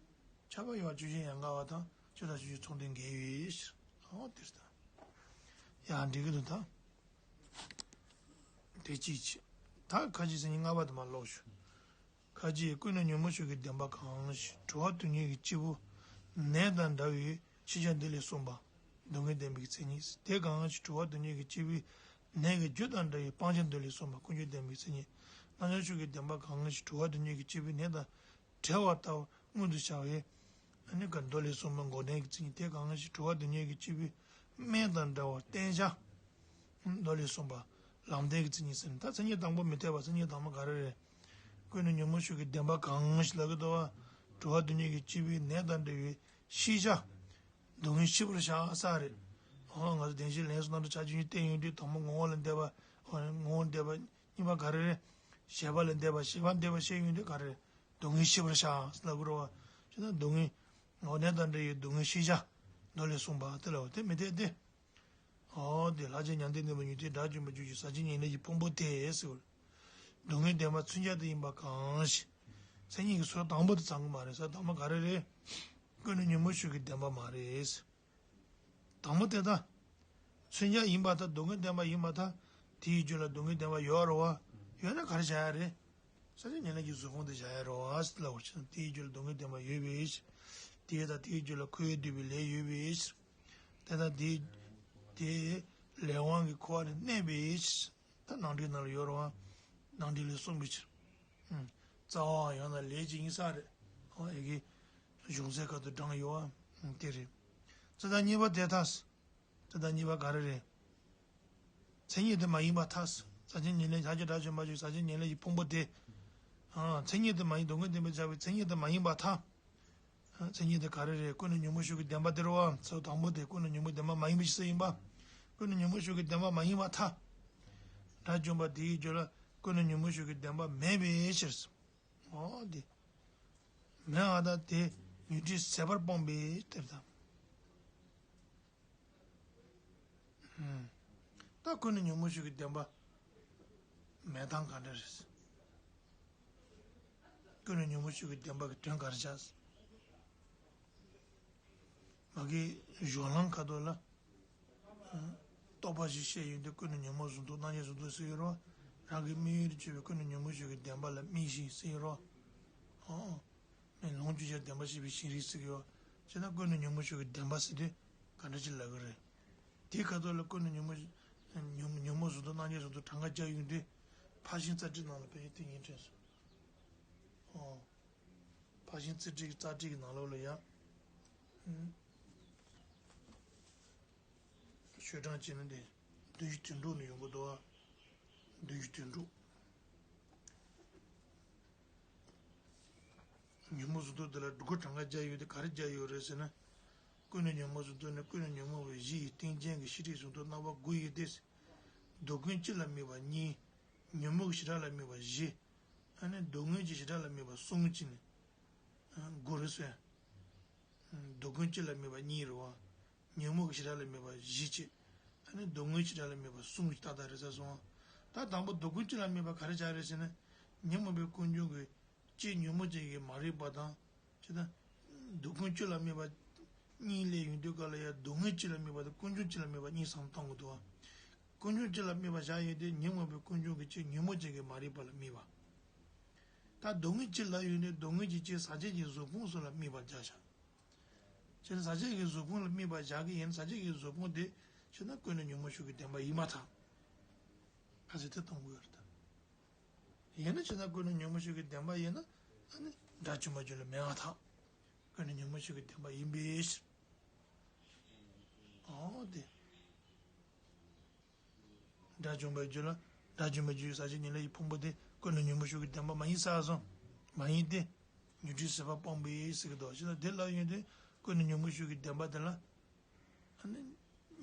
ཁྱབ་པ་ཡོད་པ་ཆོས་ཅན་ཡང་དག་པ་དང་ཆོས་དང་ཆོས་ཅན་ཚོགས་དོན་འགལ་བའི་ཕྱིར། ཨོ་དེ་ལྟར། ཡང་འགྲིག་གི་འདུག་ད། དེ་གཅིག་བྱས། ད་ཁ་ཅིག་མཚན་ཉིད་ལྔ་པ་དེ་མར་ཀློག་ཞུ། ཁ་ཅིག་ཀུན་ནས་ཉོན་མོངས་ཤུགས་ཀྱི་བདེན་པ་གང་ཞིག་དྲི་བ་དོན་གཉིས་ཀྱི་སྐྱེས་བུ་ནད་དང་འདྲ་བའི་ཤེས་བྱ་འདི་ལས་གསུངས་པ། སྡུག་བསྔལ་བདེན་པའི་མཚན་ཉིད། དེ་གང་ཞིག་དྲི་བ་དོན་གཉིས་ཀྱི་སྐྱེས་བུའི་ནད་ཀྱི་རྒྱུ་དང་འདྲ་བའི་སྤང་བྱ་འདི་ལས་གསུངས་པ་ཀུན་འབྱུང་བདེན་པའི་མཚན་ཉིད། རྣམ་བྱང་ཤུགས་ཀྱི་བདེན་པ་གང་ཞིག་དྲི་བ་དོན་གཉིས་ཀྱི་སྐྱེས་བུའི་ནད་དང་བྲལ་བར་ལྟ་བ་མངོན་དུ་བྱ་བའི། ཨ་ནི་ག་མདོ་ལས་གསུངས་པ་འགོག་བདེན་གྱི་མཚན་ཉིད། དེ་གང་ཞིག་དྲི་བ་དོན་གཉིས་ཀྱི་སྐྱེས་བུའི་སྨན་དང་འདྲ་བར་བསྟེན་བྱ། མདོ་ལས་གསུངས་པ་ལམ་བདེན་གྱི་མཚན་ཉིད་ཟེར་ནས། ད་མཚན་ཉིད་དང་པོ་མི་འཐད་པ་མཚན་ཉིད་དང་པོ་ག་རེ་རེད། ཀུན་ནས་ཉོན་མོངས་ཤུགས་ཀྱི་བདེན་པ་གང་ཞིག་ལབ་ཀྱི་འདུག་བ། དྲི་བ་དོན་གཉིས་ཀྱི་སྐྱེས་བུའི་ནད་དང་འདྲ་བའི་ཤེས་བྱ། སྡུག་བསྔལ་ཤེས་པར་བྱ་ས་རེད། ཨོ་ང་ཚོ་བདེན་བཞིའི་ལན་གསུམ་རྣམ་གྲངས་ཆ་ཆུང་གཉིས་བསྟན་ཡོང་དུས་དང་པོ་ངོ་བོ་ལ་འདས་པ། ཨོ་ངོ་བོ་འདས་པ་གཉིས་པ་ག་རེ་རེད། བྱས་པ་ལ་འདས་པ་བྱས་པ་འདས་པ་བཤད་ཡོང་དུས་ག་རེ་རེད། སྡུག་བསྔལ་ཤེས་པར་བྱ་ལབ་དགོས་རེད་བ། བྱས་ན་སྡུག་བསྔལ། ངོ་ནད་དང་འདྲ་བའི་སྡུག་བསྔལ་ཤེས་བྱ། མདོ་ལས་གསུངས་པ་དེ་ལ་འོ་དེ་མི་འཐད་དེ། ཨོ་དེ་ལྷར་བཅས་མྱང་འདས་གནས་པ་ཉིད་དེ། དགྲ་བཅོམ་པའི་རྒྱུད་ཀྱི་ཟག་བཅས་ཉེར་ལེན་གྱི་ཕུང་པོ་དེ་ཟེར་བ། སྡུག་བསྔལ་བདེན་པ་མཚོན་བྱ་དེ་ཡིན་པ་གང་ཞིག་མཚན་ཉིད་ཀྱི་ཟུར་དང་པོ་དེ་ཚང་གི་མ་རེད་ཟེར། དང་པོ་ག་རེ་རེད། ཀུན་ནས་ཉོན་མོངས་ཤུགས་ཀྱི་བདེན་པ་མ་རེད། དང་པོ་དེ་ད། མཚོན་བྱ་ཡིན་པར་ཐལ། སྡུག་བསྔལ་བདེན་པ་ཡིན་པར་ཐལ། དེའི་རྒྱུད་ལ་སྡུག་བསྔལ་བདེན་པ་ཡོད་རེད་བ། ཡོད་ན་ག་རེ་བྱ་ཡ་རེད། ཟག་བཅས་ཉེར་ལེན་གྱི་གཟུགས་ཕུང་དེ་བྱ་ཡ་རེད་བ་ཟེར་ལབ་པ་ཅིག་དང་། དེའི་རྒྱུད་ལ་སྡུག་བསྔལ་བདེན་པ་ཡོད་པའི་ཕྱིར། དེ་དང་དེའི་རྒྱུད་ལ་འཁོར་བས་བསྡུས་པའི་ལས་ཡོད་པའི་ཕྱིར། དེ་དང་དེ། དེ་ལས་དབང་གིས་འཁོར་བ་ལ་གནས་པའི་ཕྱིར། ད་ནང་འགྲེལ་ནང་ལ་ཡོད་རེད་བ། ནང་འགྲེལ་ལས་གསུངས་པའི་ཕྱིར། ཨུམ། རྩ་བའང་ཡང་ན་ལས་ཀྱི་ཡིན་ས་རེད། ཨོ་ཡ་གི། གཞུང་ཚན་ཁ་ཐུག་དྲངས་ཡོད་བ། ཨུམ། དེ་རེད། ཚེ་དང་གཉིས་པ་དེ་ཐལ། ཚེ་དང་གཉིས་པ་ག་རེ་རེད། མཚན་ཉིད་དེ་མ་ཡིན་པར་ཐལ། ཟག་བཅས་ཉེར་ལེན་ལྷར་བཅས་དགྲ་བཅོམ་པའི་རྒྱུད་ཀྱི་ཟག་བཅས་ཉེར་ལེན་གྱི་ཕུང་པོ་དེ། ཨ། མཚན་ཉིད་དེ་མ་ཡིན་སྡུག་བསྔལ་བདེན་པར་བྱ་བའི་མཚན་ཉིད་དེ་མ་ཡིན་པར་ཐལ། མཚན་ཉིད་དེ་ག་རེ་རེད། ཀུན་ནས་ཉོན་མོངས་ཤུགས་ཀྱི་བདེན་པ་དེ་རེད་བ། ཚུལ་དང་པོ་དེ་ཀུན་ནས་ཉོན་མོངས་བདེན་པ་མ་ཡིན་པ་ཞིག་སུ་ཡིན་པ། ཀུན་ནས་ཉོན་མོངས་ཤུགས་ཀྱི་བདེན་པ་མ་ཡིན་པར་ཐལ། དགྲ་བཅོམ་པ་དེའི་རྒྱུད་ལ་ཀུན་ནས་ཉོན་མོངས་ཤུགས་ཀྱི་བདེན་པ་མེད་པའི་ཕྱིར། འོ་དེ། མེད་པར་ཐལ། དེ་ཉོན་སྒྲིབ་ཟད་པར་སྤངས་པའི་དེར་ཐལ། ད་ཀུན་ནས་ཉོན་མོངས་ཤུགས་ཀྱི་བདེན་པ་མེད་སྟངས་ག་འདྲ་རེད། ཀུན་ནས་ཉོན་མོངས་ཤུགས་ཀྱི་བདེན་པ་གི་དོན་ག་རེ་བྱ། མ་གི་གཞུང་ལམ་ཁ་ཐོག་ལ། རྟོག་པ་བཞི་བཤད་ཡོང་དུས་ཀུན་ནས་ཉོན་མོངས་གཟུང་རྟོག་རྣམ་བཅས་གཟུང་རྟོག་ཟེར་ཡོད་རེད་བ། རང་གི་དམིགས་ཡུལ་དུ་གྱུར་པའི་ཀུན་ནས་ཉོན་མོངས་ཤུགས་ཀྱི་བདེན་པ་ལ་དམིགས་ཤིང་ཟེར་ཡོད་རེད་བ། ཨོ། མེ་ལོང་བཅུ་ཆར་བདེན་པར་ཤེས་པའི་ཤེས་རིག་ཟེར་གྱི་ཡོད། བྱས་ན་ཀུན་ནས་ཉོན་མོངས་ཤུགས་ཀྱི་བདེན་པ་ཟེར་དུས་ག་འདྲ་ཅིག་ལབ་ཀྱི་རེད། དེའི་ཁ་ཐོག་ལ་ཀུན་ནས་ཉོན་མོངས་ཉོན་ཉོན་མོངས་གཟུང་རྟོག་རྣམ་བཅས་གཟུང་རྟོག་གྲངས་ཀ་བརྒྱབ་ཡོང་དུས། ཕར་ཕྱིན་རྩ་ཁྲིད་ནང་ལ་དཔེ་དེ་ཡིན་དྲན་སོང་། ཨོ། ཕར་ཕྱིན་རྩ་ཁྲིད་ཀྱི་རྩ་ཁྲིད་ཀྱི་ནང་ལོགས་ལ་ཡང་། ཨུམ། ཤོད་གྲངས་བྱས་ན་འདི། བདུན་ཅུ་དོན་དྲུག་ནས་ཡོང་གི་འདུག་བ། བདུན་ཅུ་དོན་དྲུག་ཉོན་མོངས་གཟུང་རྟོག་འདི་ལ་སྒྲུབ་སྐོར་གྲངས་ཀ་བརྒྱབ་ཡོད་དེ་ག་རེ་བརྒྱབ་ཡོད་རེད་ཟེར་ན། ཀུན་ནས་ཉོན་མོངས་གཟུང་རྟོག་ནི་ཀུན་ནས་ཉོན་མོངས་པའི་གཞི་ཡི་རྟེན་ཅན་གྱི་ཤེས་སྒྲིབ་གཟུང་རྟོག་རྣམ་པ་དགུ་ཡོད་དེ། སྡུག་ཀུན་སྤྱི་ལ་དམིགས་པ་གཉིས། ཉོན་མོངས་ཀྱི་བྱེ་བྲག་ལ་དམིགས་པ་བཞི། ཨ་ནི་སྡུག་བསྔལ་གྱི་བྱེ་བྲག་ལ་དམིགས་པ་གསུམ་བྱས་ནས། དགུ་རེད་ཟེར། སྡུག་ཀུན་སྤྱི་ལ་དམིགས་པ་གཉིས་རེད་བ། ཉོན་མོངས་ཀྱི་བྱེ་བྲག་ལ་དམིགས་པ་བཞི་བྱས། ཨ་ནི་སྡུག་བསྔལ་བྱེ་བྲག་ལ་དམིགས་པ་གསུམ་ཞིག་ཏག་ཏག་རེད་ཟེར་སོང་། ད་དང་པོ་སྡུག་ཀུན་སྤྱི་ལ་དམིགས་པ་ག་རེ་བྱ་རེད་ཟེར་ན། ཉོན་མོངས་པའི་ཀུན་འབྱུང་གི་སྤྱི་ཉོན་མོངས་ཅན་གྱི་མ་རིག་པ་དང་། ཅེས་དང་། སྡུག་ཀུན་སྤྱི་ལ་དམིགས་པ་གཉིས་སླེབས་ཡོང་དུས་སྐབས་ལ་ཡང་སྡུག་བསྔལ་སྤྱི་ལ་དམིགས་པ་དང་ཀུན་འབྱུང་སྤྱི་ལ་དམིགས་པ་གཉིས་སམ་བཏང་དགོས་འདུག་བ། ཀུན་འབྱུང་སྤྱི་ལ་དམིགས་པ་བཞག་ཡོད་དེ་ཉོན་མོངས་པའི་ཀུན་འབྱུང་གི་སྤྱི་ཉོན་མོངས་ཅན་གྱི་མ་རིག་པ་ལ་དམིགས་པ། ད་སྡུག་བསྔལ་སྤྱི་ལ་ཡོད་ནས་སྡུག་བསྔལ་གྱི་སྤྱི་ཟག་བཅས་ཀྱི་གཟུགས་ཕུང་སོགས་ལ་དམིགས་པ་བརྒྱབ་བཞག་བྱས་ན་ཟག་བཅས་ཀྱི་གཟུགས་ཕུང་ལ་དམིགས་པ་བཞག་གི་ཡིན་ཟག་བཅས་ཀྱི་གཟུགས་ཕུང་དེ་བྱས་ན་ཀུན་ནས་ཉོན་མོངས་ཤུགས་ཀྱི་བདེན་པ་ཡིན་མ་ཐག་ཁ་ཟས་དེ་གཏོང་དགོས་རེད་ད། ཡིན་ན་བྱས་ན་ཀུན་ནས་ཉོན་མོངས་ཤུགས་ཀྱི་བདེན་པ་ཡིན་ན་ཨ་ནི་དགྲ་བཅོམ་པའི་རྒྱུད་ལ་མེད་པར་ཐལ། ཀུན་ནས་ཉོན་མོངས་ཤུགས་ཀྱི་བདེན་པ་ཡིན་པའི་ཕྱིར། ཨོ་དེ། དགྲ་བཅོམ་པའི་རྒྱུད་ལ་དགྲ་བཅོམ་པའི་རྒྱུད་ཟག་བཅས་ཉེར་ལེན་གྱི་ཕུང་པོ་དེ་ཀུན་ནས་ཉོན་མོངས་ཤུགས་ཀྱི་བདེན་པ་མ་ཡིན་ས་སོང་། མ་ཡིན་ཏེ། ཉོན་སྒྲིབ་ཟད་པ་སྤངས་པའི་ཟེར་གྱི་འདུག་བྱས་ན་དེ་ལ་ཡོད་དེ། ཀུན་ནས་ཉོན་མོངས་ཤུགས་ཀྱི་བདེན་པ་དེ་ལ་ཨ་ནི་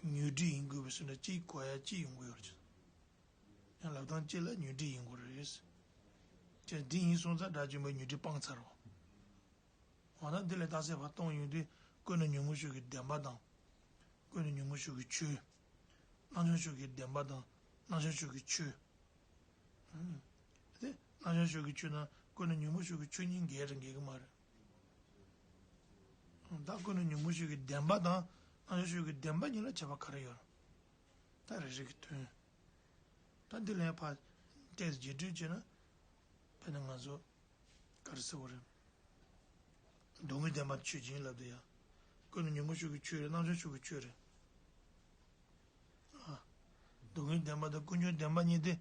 ཉོན་སྒྲིབ་ཡིན་དགོས་པའི་ཟེར་ན་གཅིག་གོ་ཡ་གཅིག་ཡོང་གི་ཡོད་རེད། ཡང་ལབ་སྟངས་གཅིག་ལ་ཉོན་སྒྲིབ་ཡིན་དགོས་རེད། ཅེས་འདི་ཡིན་སོང་ཙང་དགྲ་བཅོམ་པའི་ཉོན་སྒྲིབ་སྤངས་ཚར་རོ། འོ་ན་འདི་ལས་རྟགས་གསལ་བར་སྟོང་ཡོང་དུས་ཀུན་ནས་ཉོན་མོངས་ཤུགས་ཀྱི་བདེན་པ་དང་། ཀུན་ནས་ཉོན་མོངས་ཤུགས་ཀྱི་ཆོས། རྣམ་བྱང་ཤུགས་ཀྱི་བདེན་པ་དང་རྣམ་བྱང་ཤུགས་ཀྱི་ཆོས། ཨུམ། དེ་རྣམ་བྱང་ཤུགས་ཀྱི་ཆོས་དང་ཀུན་ནས་ཉོན་མོངས་ཤུགས་ཀྱི་ཆོས་གཉིས་འགལ་རེད་འགལ་གི་མ་རེད། ད་ཀུན་ནས་ཉོན་མོངས་ཤུགས་ཀྱི་བདེན་པ་དང་རྣམ་བྱང་ཤུགས་ཀྱི་བདེན་པ་གཉིས་ལ་ཁྱད་པར་ག་རེ་ཡོད་རེད། ད་རེ་རེ་གི་དོན། ད་འདི་ལ་ཡང་ཕར་ཏོག་ཙམ་རྒྱས་སྤྲོས་བྱས་ན། དཔེར་ན་ང་ཚོ་ག་རེ་ཟེར་བ་རེད། སྡུག་བསྔལ་བདེན་པ་ཆོས་ཅན་ལབ་དུས་ཡང་། ཀུན་ནས་ཉོན་མོངས་ཤུགས་ཀྱི་ཆོས་རེད། རྣམ་བྱང་ཤུགས་ཀྱི་ཆོས་རེད། ཨ། སྡུག་བསྔལ་བདེན་པ་དང་ཀུན་འབྱུང་བདེན་པ་གཉིས་དེ་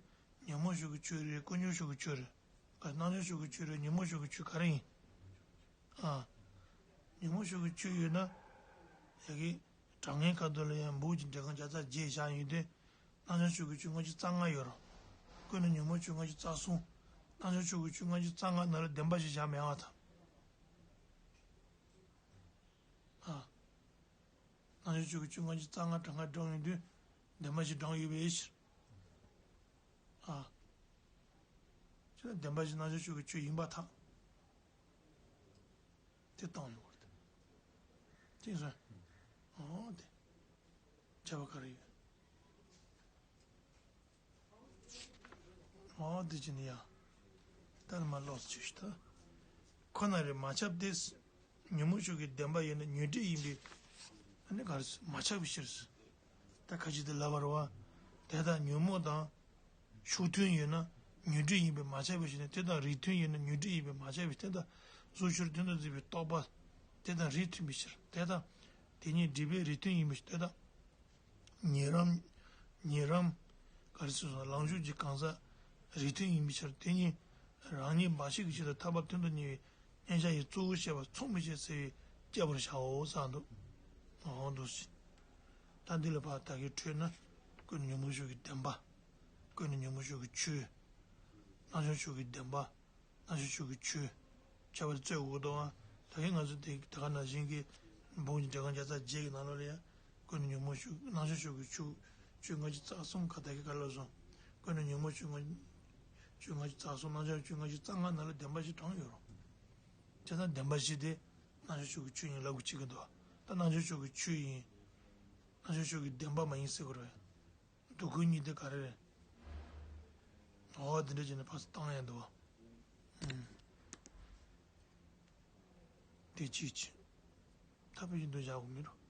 ཉོན་མོངས་ཤུགས་ཀྱི་ཆོས་རེད། ཀུན་འབྱུང་ཤུགས་ཀྱི་ཆོས་རེད། ག་རྣམ་བྱང་ཤུགས་ཀྱི་ཆོས་རེད། ཉོན་མོངས་ཤུགས་ཀྱི་ཆོས་ག་རེ་ཡིན། ཨ། ཉོན་མོངས་ཤུགས་ཀྱི་ཆོས་ཡོད་ན། ཡ་གི། གྲངས་ངེས་ཁ་ཐོག་ལ་ཡང་འབུམ་གྱི་འགྲེལ་ཁང་བརྒྱ་རྩ་བརྒྱད་བཞག་ཡོད་དུས། རྣམ་བྱང་ཤུགས་ཀྱི་ཆོས་ལྔ་བཅུ་རྩ་ལྔ་ཡོད་རེད། ཀུན་ནས་ཉོན་མོངས་ཆོས་ལྔ་བཅུ་རྩ་གསུམ། རྣམ་བྱང་ཤུགས་ཀྱི་ཆོས་ལྔ་བཅུ་རྩ་ལྔ་ནང་ལ་བདེན་པ་ཞིག་བཞག་མེད་པ་དང་། ཨ། རྣམ་བྱང་ཤུགས་ཀྱི་ཆོས་ལྔ་བཅུ་རྩ་ལྔ་གྲངས་ཀ་བགྲངས་ཡོང་དུས། བདེན་པ་ཞིག་བགྲངས་ཡོད་པའི་ཕྱིར། ཨ། ཅེས་བདེན་པ་ཞིག་རྣམ་བྱང་ཤུགས་ཀྱི་ཆོས་ཡིན་པར་ཐལ། དེ་བཏང་ཡོང་བ་རེད། དེ་ཚོ། འོ་དེ། བྱ་བ་ག་རེ་ཡོད། འོ་དེ་ཅི་ནི་ཡ། ད་ནི་མ་ལོག་ཅིག་ཤི་ད། ཁོ་ན་རེ་མ་ཁྱབ་སྟེ། ཉོན་མོངས་ཤུགས་ཀྱི་བདེན་པ་ཡོད་ན་ཉོན་སྒྲིབ་ཡིན་པས། ཨ་ནི་ག་རེ་མ་ཁྱབ་པའི་ཕྱིར། ད་ཁ་ཅིག་དེ་ལབ་པ་རེད་བ། དེ་དག་ཉོན་མོངས་དང་། ཕྱོགས་མཐུན་ཡོད་ན་ཉོན་སྒྲིབ་ཡིན་པས་མ་ཁྱབ་པའི་ཕྱིར་ནས། དེ་དང་རིགས་མཐུན་ཡོད་ན་ཉོན་སྒྲིབ་ཡིན་པས་མ་ཁྱབ་པའི་ཕྱིར། དེ་དག་གཟུགས་ཕྱིར་དོན་དུ་འཛིན་པའི་རྟོག་པ། དེ་དང་རིགས་མཐུན་པའི་ཕྱིར། དེ་དག་དེ་ཉིད་སྒྲིབ་པའི་རིགས་མཐུན་ཡིན་པའི་ཕྱིར། དེ་དག་ཉེ་རམ། ཉེ་རམ། ག་རེ་ཟེར་སོང་། ལངས་ཕྱོགས་ཀྱི་གང་ཟག་རིགས་མཐུན་ཡིན་པའི་ཕྱིར། དེ་ཉིད་རང་ཉིད་འབའ་ཞིག་གི་ཆེད་དུ་ཐར་པ་དོན་དུ་གཉེར་བའི་མཉན་བྱ་ཡི་གཙོ་བོར་བཤད་པ་མཚུངས་མི་བྱེད་ཟེར་བའི་དཔྱད་པར་བྱའོ་གསུངས་འདུག་འོ་འདུག་སེ། ད་འདི་ལ་ཕར་ད་གིན་འཕྲོས་ན་ཀུན་ནས་ཉོན་མོངས་ཤུགས་ཀྱི་བདེན་པ། ཀུན་ནས་ཉོན་མོངས་ཤུགས་ཀྱི་ཆོས། རྣམ་བྱང་ཤུགས་ཀྱི་བདེན་པ། རྣམ་བྱང་ཤུགས་ཀྱི་ཆོས། ཁྱད་པར་རྩོད་དགོས་འདུག་ཨ། ད་གིན་ང་ཚོ་དེ་ད་ག་ནང་བཞིན་གྱི་འབུམ་གྱི་འགྲེལ་ཁང་བརྒྱ་རྩ་བརྒྱད་ཀྱི་ནང་ལོགས་ལ་ཡང་། ཀུན་ནས་ཉོན་མོངས་ཤུགས། རྣམ་བྱང་ཤུགས་ཀྱི་ཆོས། ཆོས་ལྔ་བཅུ་རྩ་གསུམ་ག་ད་གིན་ག་ལབ་སོང་། ཀུན་ནས་ཉོན་མོངས་ཤུགས་ལྔ། ཆོས་ལྔ་བཅུ་རྩ་གསུམ། རྣམ་བྱང་ཆོས་ལྔ་བཅུ་རྩ་ལྔ་ནང་ལ་བདེན་པ་བཞི་དྲངས་ཡོད་རེད། བྱས་ཙང་བདེན་པ་བཞི་དེ་རྣམ་བྱང་ཤུགས་ཀྱི་ཆོས་ཡིན་ལབ་དགོས་བྱེད་ཀྱི་འདུག་ད་རྣམ་བྱང་ཤུགས་ཀྱི་ཆོས་ཡིན། རྣམ་བྱང་ཤུགས་ཀྱི་བདེན་པ་མ་ཡིན་ཟེར་དགོས་རེད། སྡུག་ཀུན་གཉིས་དེ་ག་རེ་རེད། འོ་དེ་འདྲ་བྱས་ནས་ཕར་བཏང་ཡ་འདུག་བ། ཨུམ། དེ་གཅིག་བྱས། ཐབས་ཤེས་འདུག་བཞག་དགོས་མི་རུང་